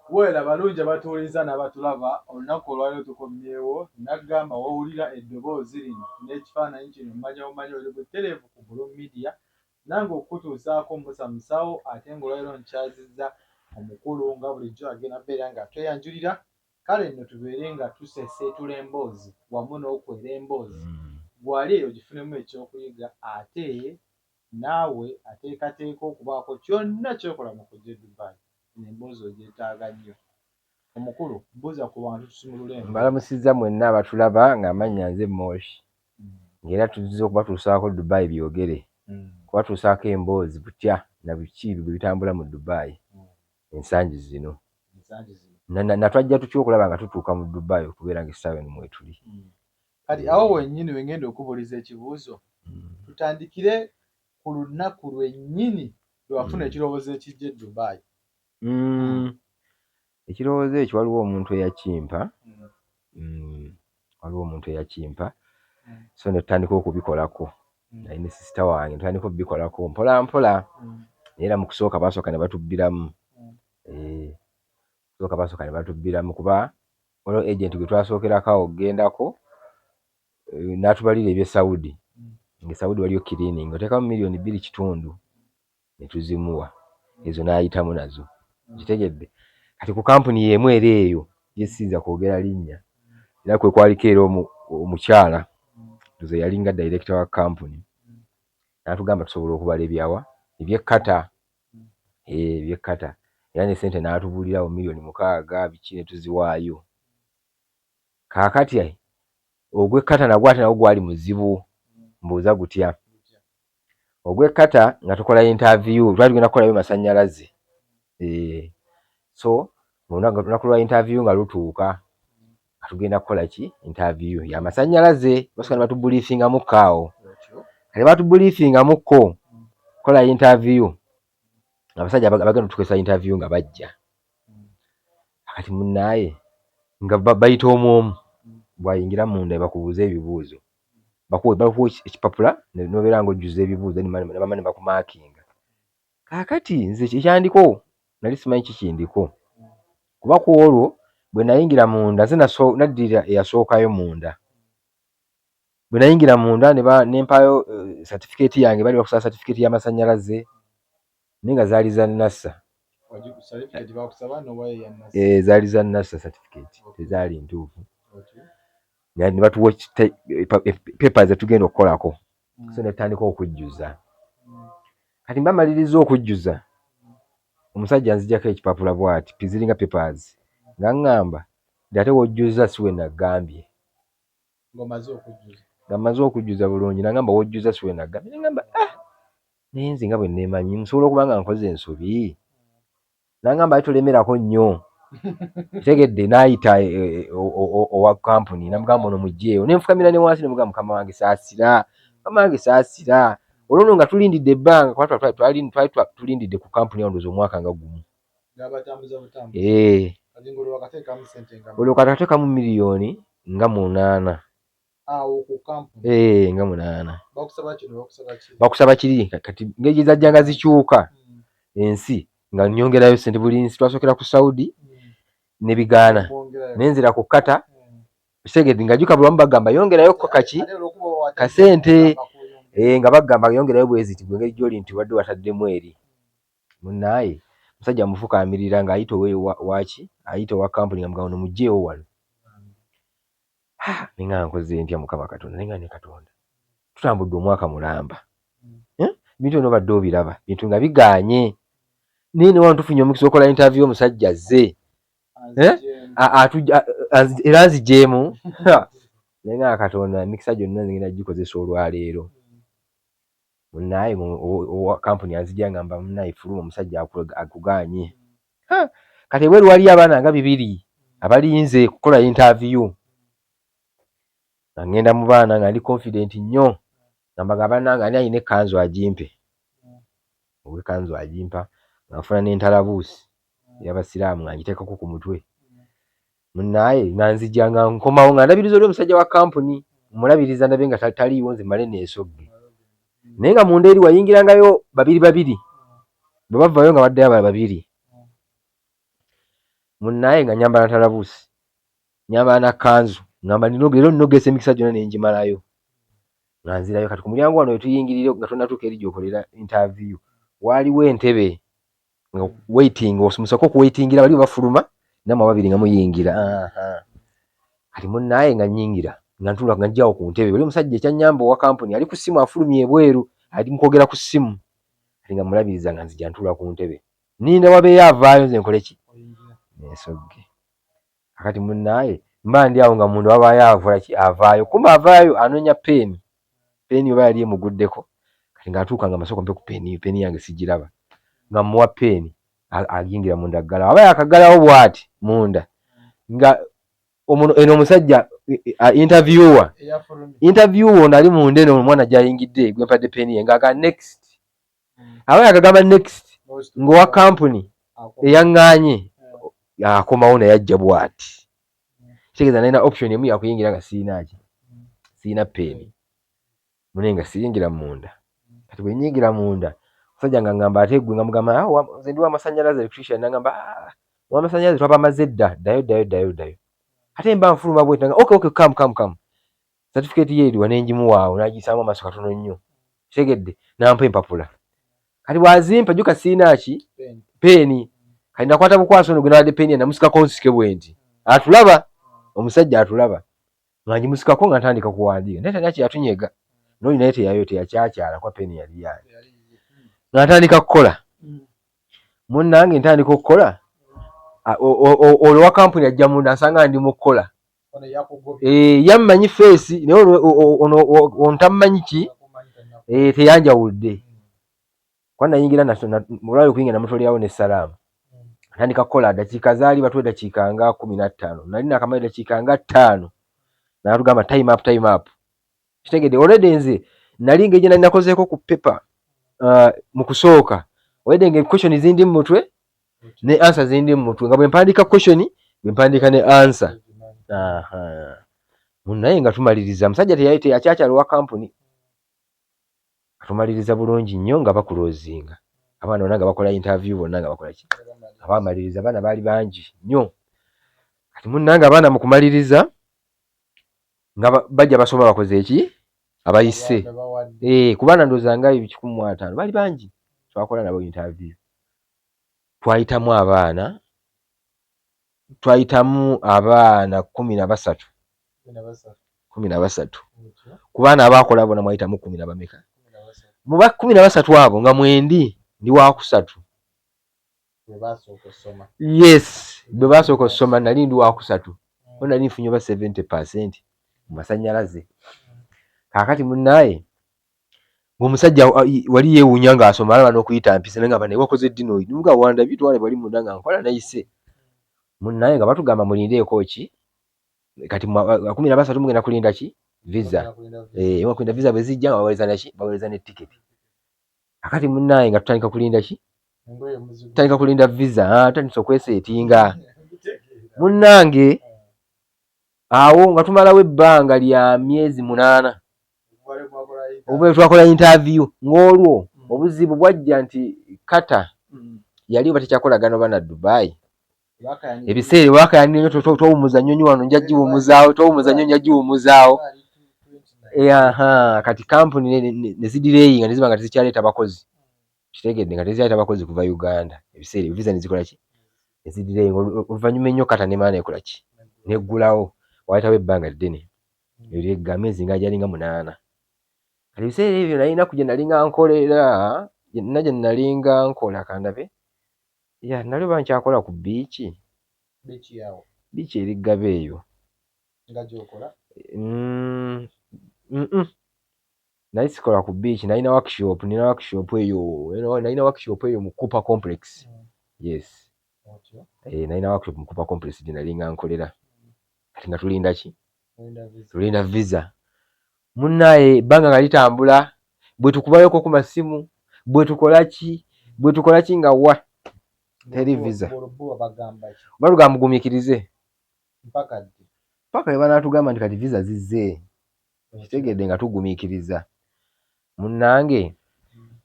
Well, abalungi abatuwuliriza n'abatulaba, olunaku olwaleero tukomyewo. Naggamba w'owulira eddoboozi lino n'ekifaananyi kino, mmanya omanyi oli butereevu ku Blue Media. Nange okukutuusaako Musa Musawo, ate ng'olwaleero nkyazizza omukulu nga bulijjo agenda beera nga tweyanjulira. Kale nno tubeere nga tuseeseetula emboozi wamu n'okwera emboozi. Gwali eyo ogifunemu ekyokuyiga, ate naawe ateekateeka okubaako kyonna ky'okola mu kujja e Dubai. Eno emboozi ogyetaaga nnyo. Omukulu, buuza ku bantu tusumulule emboozi. Mbalamusizza mwenna abatulaba, ng'amannya nze Moshi, ng'era tuzze okubatuusaako Dubai byogere, kubatuusaako emboozi butya na biki bwe bitambula mu Dubai ensangi zino. Ensangi zino. Natwajja tutya okulaba nga tutuuka mu Dubai okubeera ng'essaawa eno mwetuli. Kati awo wennyini wengenda okubuuliza ekibuuzo. Tutandikire ku lunaku lwennyini lwe wafuna ekirowoozo ekijja e Dubai. Ekirowoozo ekyo waliwo omuntu eyakimpa. Waliwo omuntu eyakimpa, so ne tutandika okubikolako. Nali ne sister wange, tutandika okubikolako mpola mpola, naye era mu kusooka baasooka ne batubbiramu. Kusooka baasooka ne batubbiramu kuba waliwo agent gwe twasookerako awo okgendako, n'atubalira eby'e Saudi. Nga Saudi waliyo cleaning, oteekamu 2.5 miliyoni ne tuzimuwa, ezo n'ayitamu nazo. Okitegedde? Kati ku kampuni y'emu era eyo gye siyinza kwogera linnya, era kwe kwaliko era omukyala nze yalinga director wa kampuni, n'atugamba tusobola okubala ebyawa eby'e Qatar, eby'e Qatar, era ne ssente n'atubuulirawo 6 miliyoni biki ne tuziwaayo. Kaakati ogw'e Qatar nagwo ate nagwo gwali muzibu, mbuuza gutya? Ogw'e Qatar nga tukola interview, twali tugenda kukolayo masannyalaze. So olunaku lwa interview nga lutuuka, nga tugenda kukola ki? Interview y'amasannyalaze. Basooka ne batubriefingamukko awo. Kati batubriefingamukko kukola interview, abasajja abagenda otukozesa interview nga bajja. Kati munnaaye nga bayita omu omu, bw'ayingira munda ne bakubuuza ebibuuzo. Bakuwa ekipapula n'obeera ng'ojjuza ebibuuzo, then ne bamala ne bakumarkinga. Kaakati nze ekyandiko nali simanyi kikindiko, kuba ku olwo bwe nayingira munda nze naddirira eyasookayo munda. Bwe nayingira munda ne mpaayo certificate yange, baali bakusaba certificate y'amasannyalaze naye nga zaali za NASA. Zaali za NASA certificate, tezaali ntuufu. Ne batuwa papers ze tugenda okukolako, so ne tutandika okujjuza. Kati mba mmalirizza okujjuza, omusajja anzigyako ekipapula bw'ati, ziringa papers, ng'aŋŋamba nti ate w'ojjuzza si we naggambye. Nga mmaze okujjuza bulungi, n'aŋŋamba w'ojjuzza si we naggambye. Ne ŋŋamba, ah! Naye nze nga bwe neemanyi nsobola okuba nga nkoze ensobi? N'aŋŋamba ate tolemerako nnyo. Okitegedde? N'ayita owa kampuni n'amugamba ono muggyeewo. Ne nfukamira ne wansi ne mugamba, mukama wange saasira, mukama wange saasira. Olwo nno nga tulindidde ebbanga, kuba twali tulindidde ku kampuni awo ndowooza omwaka nga gumu. Olwo kati ateekamu 8 miliyoni. Nga 8. Bakusaba kiri kati ngeri gye zajjanga zikyuka ensi nga nnyongerayo ssente buli nsi. Twasookera ku Saudi ne bigaana, ne nzira ku Qatar. Okitegedde? Nga jjuka buli wamu bagamba yongerayokko kaki kasente, nga bagamba yongerayo bwe ziti gwe engeri gy'oli nti obadde wataddemu eri. Munnaaye musajja mufukaamirira ng'ayita waki ayita owa kampuni nga mugamba ono muggyeewo wano. Ne nga nkoze ntya Mukama Katonda? Ne nga ne Katonda tutambudde omwaka mulamba, ebintu byonna obadde obiraba, bintu nga bigaanye, naye ne wano tufunye omukisa okukola interview, omusajja azze era anzigyemu. Naye nga Katonda emikisa gyonna ngenda gikozesa olwaleero. Munnaaye owa kampuni anzigya ngamba, munnaaye fuluma, omusajja akugaanye. Kati ebweru waliyo abaana nga 200 abalinze kukola interview. Nga ŋŋenda mu baana nga ndi confident nnyo, nga mbagamba, bannange, ani alina ekkanzu agimpe? Ow'ekkanzu agimpa, nga nfuna n'entalabuusi ey'abasiraamu nga ngiteekako ku mutwe. Munnaaye nga nzija nga nkomawo nga ndabiriza oli omusajja wa kampuni, mmulabiriza ndabe nga taliiwo nze mmale neesogge. Naye nga munda eri wayingirangayo babiri babiri, bwe bavaayo nga baddayo abalala babiri. Munnaye nga nyambala ntalabuusi, nyambala na kanzu, ngamba leero nnogesa emikisa gyonna ne ngimalayo nga nzirayo. Kati ku mulyango wano wetuyingirira nga tonatuuka eri gy'okolera interview, waaliwo entebe nga waiting, musooke okuwaitingira bali bafuluma, nammwe ababiri nga muyingira. Kati munnaye nga nnyingira, nga ntuula, nga njjawo ku ntebe, oli omusajja ekyannyamba owa kampuni ali ku ssimu, afulumye ebweru, ali mu kwogera ku ssimu. Kati nga mulabiriza nga nzija ntuula ku ntebe, nninda wabeeyo avaayo nze nkole ki, neesogge. Kakati munnaye mba ndi awo nga munda wabaayo akola ki, avaayo. Kumbe avaayo anoonya peeni, peeni oba yali emuguddeko. Kati ng'atuuka nga masooka mpe ku peeni, peeni yange sigiraba, nga mmuwa peeni, ayingira munda aggalawo. Aba yakaggalawo bw'ati munda nga eno omusajja interviewer, interviewer ono ali munda eno, omwana gy'ayingidde gwe mpadde peeni ye, ng'aga next. Aba yakagamba next, ng'owa kampuni eyaŋŋaanye akomawo naye ajja bw'ati. Kitegeeza nalina option emu yakuyingira nga sirina ki, sirina peeni. Munaye nga siyingira munda. Kati bwe nnyingira munda, omusajja nga ngamba ate gwe, nga mugamba nze ndi w'amasannyalaze, electrician. Nangamba ow'amasannyalaze twabamaze dda, ddayo ddayo ddayo ddayo. Ate mba nfuluma bwenti, nanga okay okay, come come come, certificate ye eriwa? Ne ngimuwa awo, n'agiyisaamu amaaso katono nnyo, kitegedde, n'ampa empapula. Kati bw'azimpa, jjuka sirina ki, peeni. Kati nakwata bukwasi ono gwe nabadde peeni ye, namusikako nsike bwe nti, atulaba omusajja atulaba nga ngimusikako, nga ntandika kuwandiika, naye talina kyeyatunyega n'oli naye teyayo teyakyakyala kuba peeni yali yange. Nga ntandika kukola, munnange ntandika okukola, olwo wa kampuni ajja munda nsanga ndi mu kukola. Yammanyi face, naye ono ono tammanyi ki, teyanjawudde kuba nayingira olwali okuyingira namutolerawo ne salaamu. Ntandika kukola, dakiika zaali batuwa eddakiika nga 15, nali nakamala eddakiika nga 5, n'atugamba time up, time up. Kitegedde, already nze nali ngeri gye nali nakozeeko ku paper mu kusooka, already nga question zindi mu mutwe ne answer zindi mu mutwe, nga bwe mpandiika question bwe mpandiika ne answer. Munnaye nga tumaliriza, musajja teyakyakyala owa kampuni, tumaliriza bulungi nnyo nga bakulozinga abaana bonna nga bakola interview, bonna nga bakola ki, nga bamaliriza. Abaana baali bangi nnyo. Kati munnange abaana mu kumaliriza nga bajja basoma, bakoze eki, abayise ku baana ndowooza nga 150, baali bangi. Twakola nabo interview, twayitamu abaana 13, 13. Ku baana abaakola bonna mwayitamu kumi na bameka? Mu ba 13 abo nga mwendi, ndi wakusatu. Yes, bwe basooka okusoma nali ndi wakusatu, o nali nfunye oba 70% mu masannyalaze. Kaakati munnaaye ng'omusajja wali yeewuunya ng'asoma, alaba n'okuyita mpisa, naye nga naye wakoze ddi n'oyi nga wandabye twala wali munda nga nkola nayise. Munnaye nga batugamba mulindeeko ki, kati 13 mugenda kulinda ki, visa. Kulinda visa, bwe zijja nga baweereza naki, baweereza ne tiketi. Akati munnaye nga tutandika kulinda ki, tutandika kulinda visa, tutandise okweseetinga. Munnange awo nga tumalawo ebbanga lya myezi 8 oba twakola interview, ng'olwo obuzibu bwajja nti Qatar yali oba tekyakolagana oba na Dubai. Ebiseera wakayanira nnyo, towummuza nnyonyi wano, nja giwummuzaawo, towummuza nnyonyi, nja giwummuzaawo. Aha, kati kampuni ne zidireeyinga ne ziba nga tezikyaleeta bakozi, kitegedde, nga tezikyaleeta bakozi kuva Uganda. Ebiseera ebyo visa ne zikola ki, ne zidireeyinga. Oluvannyuma ennyo Qatar nemala nekola ki, neggulawo. Waayitawo ebbanga ddene eryegga amezi nga gyalinga 8. Kati ebiseera ebyo nalina ku gye nalinga nkolera, na gye nalinga nkola, kandabe, ya nali oba nkyakola ku beach, beach eri Ggaba eyo. Nali sikola ku beach, nalina workshop, nina workshop eyo, nalina workshop eyo mu Cooper Complex. Yes, nalina workshop mu Cooper Complex gye nalinga nkolera. Kati nga tulinda ki, tulinda visa. Munnaaye ebbanga nga litambula, bwe tukubayoko ku masimu, bwe tukola ki, bwe tukola ki, nga wa teri visa. Batugamba mugumiikirize paka we banaatugamba nti kati visa zizze. Kitegedde, nga tugumiikiriza. Munnange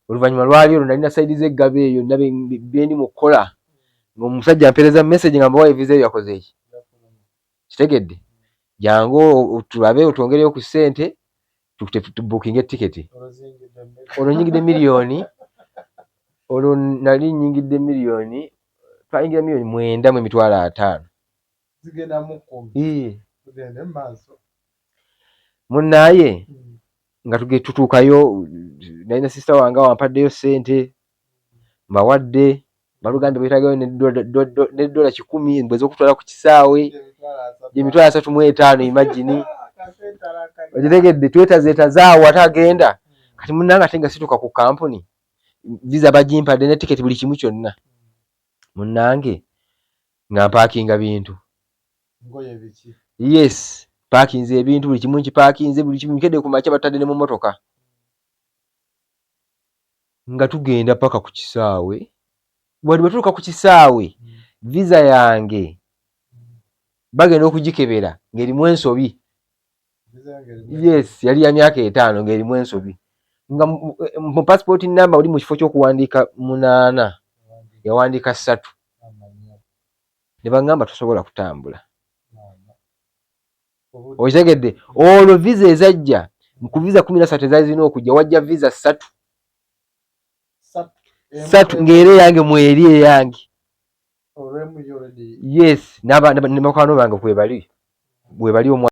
oluvannyuma lwali olwo nalina side z'eggaba eyo byendi mu kukola. Ng'omusajja ampeereza message nga mbawa visa eyo yakoze eki, kitegedde, jangu tulabe otwongereyo ku ssente tubukinge tiketi. Olwo nyingidde miliyoni, olwo nali nyingidde miliyoni, twayingira 950,000. Zigenda mu 10. Tugende mu maaso. Munnaaye nga tutuukayo, nalina sister wange wampaddeyo ssente, mbawadde, balugambye beetagayo ne $100 mbwe ez'okutwala ku kisaawe, 35,000. Imagine, okitegedde, twetazeetazaawo ate agenda. Kati munnange ate nga situuka ku kampuni, visa bagimpadde ne tiketi, buli kimu kyonna. Munnange nga mpaakinga bintu. Ngoye biki? Yes, paakinze ebintu, buli kimu nkipaakinze, buli kimu nkedde ku makya, batadde ne mu mmotoka nga tugenda paka ku kisaawe. Wali bwe tutuuka ku kisaawe, visa yange bagenda okugikebera ng'erimu ensobi. Yes, yali ya myaka 5, ng'erimu ensobi, nga mu passport number oli mu kifo ky'okuwandiika 8 yawandiika 3. Ne baŋŋamba tosobola kutambula. Okitegedde? Olwo visa ezajja, ku visa 13 ezaali zirina okujja, wajja visa ssatu ssatu, ng'era eyange mweri eyange. Yes, ne bakwano bange kwebali, bwebali omwa